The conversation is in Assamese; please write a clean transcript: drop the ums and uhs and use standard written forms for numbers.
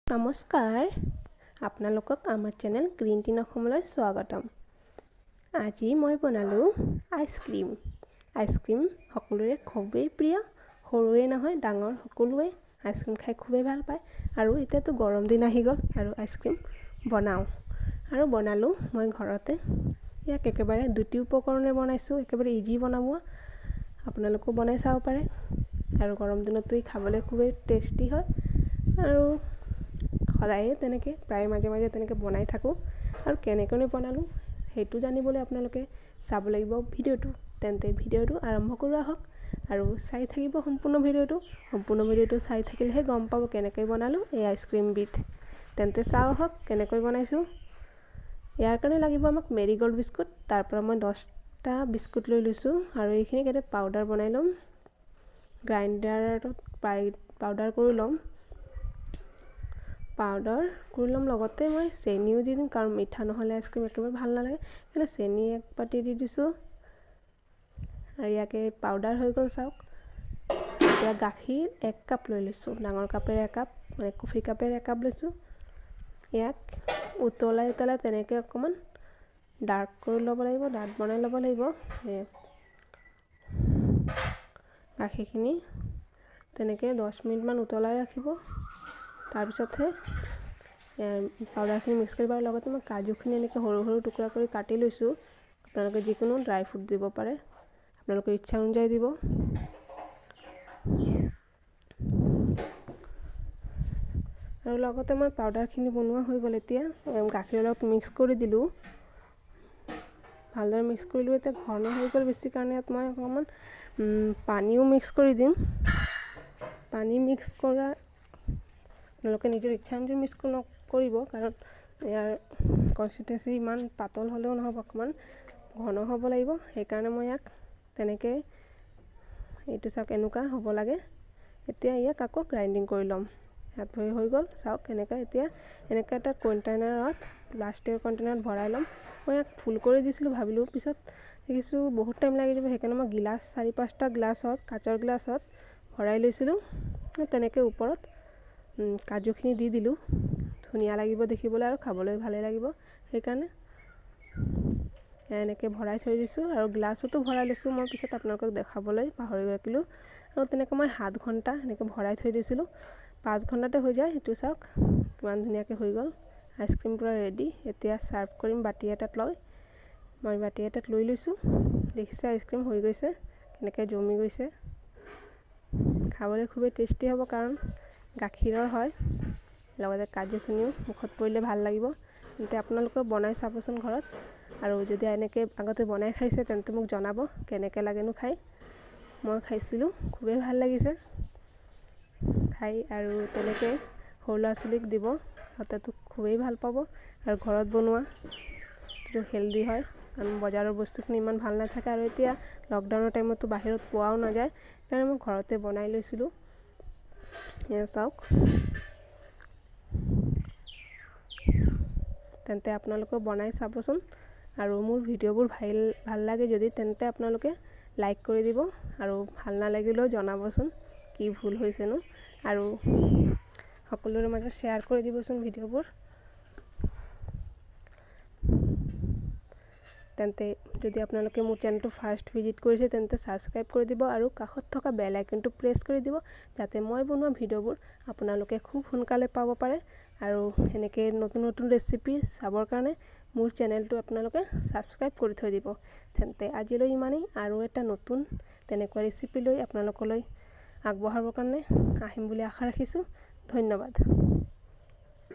নমস্কাৰ, আপোনালোকক আমাৰ চেনেল গ্ৰীণ টিন অসমলৈ স্বাগতম। আজি মই বনালোঁ আইচক্ৰীম। আইচক্ৰীম সকলোৰে খুবেই প্ৰিয়, সৰুৱে নহয় ডাঙৰ সকলোৱে আইচক্ৰীম খাই খুবেই ভাল পায়। আৰু এতিয়াতো গৰম দিন আহি গ'ল আৰু আইচক্ৰীম বনাওঁ আৰু বনালোঁ মই ঘৰতে। ইয়াক একেবাৰে দুটি উপকৰণে বনাইছোঁ, একেবাৰে ইজি বনাব, আপোনালোকেও বনাই চাব পাৰে। আৰু গৰম দিনততো ই খাবলৈ খুবেই টেষ্টি হয় আৰু সদায়ে তেনেকৈ প্ৰায় মাজে মাজে তেনেকৈ বনাই থাকোঁ। আৰু কেনেকৈনো বনালোঁ সেইটো জানিবলৈ আপোনালোকে চাব লাগিব ভিডিঅ'টো। তেন্তে ভিডিঅ'টো আৰম্ভ কৰোঁ আহক আৰু চাই থাকিব সম্পূৰ্ণ ভিডিঅ'টো। সম্পূৰ্ণ ভিডিঅ'টো চাই থাকিলেহে গম পাব কেনেকৈ বনালোঁ এই আইচক্ৰীমবিধ। তেন্তে চাওঁ আহক কেনেকৈ বনাইছোঁ। ইয়াৰ কাৰণে লাগিব আমাক মেৰিগ'ল্ড বিস্কুট। তাৰ পৰা মই 10টা বিস্কুট লৈ লৈছোঁ আৰু এইখিনিক এতিয়া পাউডাৰ বনাই ল'ম। গ্ৰাইণ্ডাৰত পাউডাৰ কৰি ল'ম। পাউডাৰ কৰি ল'ম, লগতে মই চেনিও দি দিম, কাৰণ মিঠা নহ'লে আইচক্ৰীম একেবাৰে ভাল নালাগে। সেইকাৰণে চেনি এক বাতি দি দিছোঁ আৰু ইয়াকে পাউডাৰ হৈ গ'ল চাওক। এতিয়া গাখীৰ 1 কাপ লৈ লৈছোঁ, ডাঙৰ কাপেৰে 1 কাপ, মানে কফি কাপেৰে 1 কাপ লৈছোঁ। ইয়াক উতলাই উতলাই তেনেকৈ অকণমান ডাৰ্ক কৰি ল'ব লাগিব, ডাঠ বনাই ল'ব লাগিব। গাখীৰখিনি তেনেকৈ 10 মিনিটমান উতলাই ৰাখিব, তাৰপিছতহে পাউডাৰখিনি মিক্স কৰিব। আৰু লগতে মই কাজুখিনি এনেকৈ সৰু সৰু টুকুৰা কৰি কাটি লৈছোঁ। আপোনালোকে যিকোনো ড্ৰাই ফ্ৰুট দিব পাৰে, আপোনালোকৰ ইচ্ছা অনুযায়ী দিব। আৰু লগতে মই পাউডাৰখিনি বনোৱা হৈ গ'ল। এতিয়া গাখীৰৰ লগত মিক্স কৰি দিলোঁ, ভালদৰে মিক্স কৰিলোঁ। এতিয়া ঘন হৈ গ'ল বেছি কাৰণে ইয়াত মই অকণমান পানীও মিক্স কৰি দিম। পানী মিক্স কৰা আপোনালোকে নিজৰ ইচ্ছা অনুযায়ী মিক্স নকৰিব, কাৰণ ইয়াৰ কনচিষ্টেঞ্চি ইমান পাতল হ'লেও নহ'ব, অকণমান ঘন হ'ব লাগিব। সেইকাৰণে মই ইয়াক তেনেকৈ এইটো চাওক এনেকুৱা হ'ব লাগে। এতিয়া ইয়াক আকৌ গ্ৰাইণ্ডিং কৰি ল'ম। ইয়াত হৈ গ'ল চাওক এনেকৈ। এতিয়া এনেকৈ এটা কণ্টেইনাৰত, প্লাষ্টিকৰ কণ্টেইনাৰত ভৰাই ল'ম। মই ইয়াক ফুল কৰি দিছিলোঁ, ভাবিলোঁ পিছত দেখিছোঁ বহুত টাইম লাগি যাব, সেইকাৰণে মই গিলাচ 4-5টা গ্লাছত, কাঁচৰ গ্লাছত ভৰাই লৈছিলোঁ। তেনেকৈ ওপৰত কাজুখিনি দি দিলোঁ, ধুনীয়া লাগিব দেখিবলৈ আৰু খাবলৈ ভালেই লাগিব, সেইকাৰণে এনেকৈ ভৰাই থৈ দিছোঁ। আৰু গ্লাছতো ভৰাই লৈছোঁ, মই পিছত আপোনালোকক দেখাবলৈ পাহৰি ৰাখিলোঁ। আৰু তেনেকৈ মই 7 ঘণ্টা এনেকৈ ভৰাই থৈ দিছিলোঁ, 5 ঘণ্টাতে হৈ যায়। সেইটো চাওক কিমান ধুনীয়াকৈ হৈ গ'ল, আইচক্ৰীম পূৰা ৰেডি। এতিয়া ছাৰ্ভ কৰিম বাতি এটাত লৈ। মই বাতি এটাত লৈ লৈছোঁ, দেখিছে আইচক্ৰীম হৈ গৈছে, কেনেকৈ জমি গৈছে। খাবলৈ খুবেই টেষ্টি হ'ব, কাৰণ গাখীৰৰ হয়, লগতে কাজুখিনিও মুখত পৰিলে ভাল লাগিব। তেন্তে আপোনালোকেও বনাই চাবচোন ঘৰত, আৰু যদি এনেকৈ আগতে বনাই খাইছে তেন্তে মোক জনাব কেনেকৈ লাগেনো খাই। মই খাইছিলোঁ, খুবেই ভাল লাগিছে খাই। আৰু তেনেকৈ সৰু ল'ৰা ছোৱালীক দিব, সিহঁতেতো খুবেই ভাল পাব। আৰু ঘৰত বনোৱা এইটো হেল্ডি হয়, কাৰণ বজাৰৰ বস্তুখিনি ইমান ভাল নাথাকে। আৰু এতিয়া লকডাউনৰ টাইমততো বাহিৰত পোৱাও নাযায়, সেইকাৰণে মই ঘৰতে বনাই লৈছিলোঁ। এয়া চাওক। তেন্তে আপোনালোকেও বনাই চাবচোন। আৰু মোৰ ভিডিঅ'বোৰ ভাল লাগে যদি তেন্তে আপোনালোকে লাইক কৰি দিব, আৰু ভাল নালাগিলেও জনাবচোন কি ভুল হৈছেনো, আৰু সকলোৰে মাজত শ্বেয়াৰ কৰি দিবচোন ভিডিঅ'বোৰ। তেন্তে যদি আপোনালোকে মোৰ চেনেলটো ফাৰ্ষ্ট ভিজিট কৰিছে তেন্তে ছাবস্ক্ৰাইব কৰি দিব আৰু কাষত থকা বেল আইকনটো প্ৰেছ কৰি দিব, যাতে মই বনোৱা ভিডিঅ'বোৰ আপোনালোকে খুব সোনকালে পাব পাৰে। আৰু সেনেকৈ নতুন নতুন ৰেচিপি চাবৰ কাৰণে মোৰ চেনেলটো আপোনালোকে ছাবস্ক্ৰাইব কৰি থৈ দিব। তেন্তে আজিলৈ ইমানেই, আৰু এটা নতুন তেনেকুৱা ৰেচিপি লৈ আপোনালোকলৈ আগবঢ়াবৰ কাৰণে আহিম বুলি আশা ৰাখিছোঁ। ধন্যবাদ।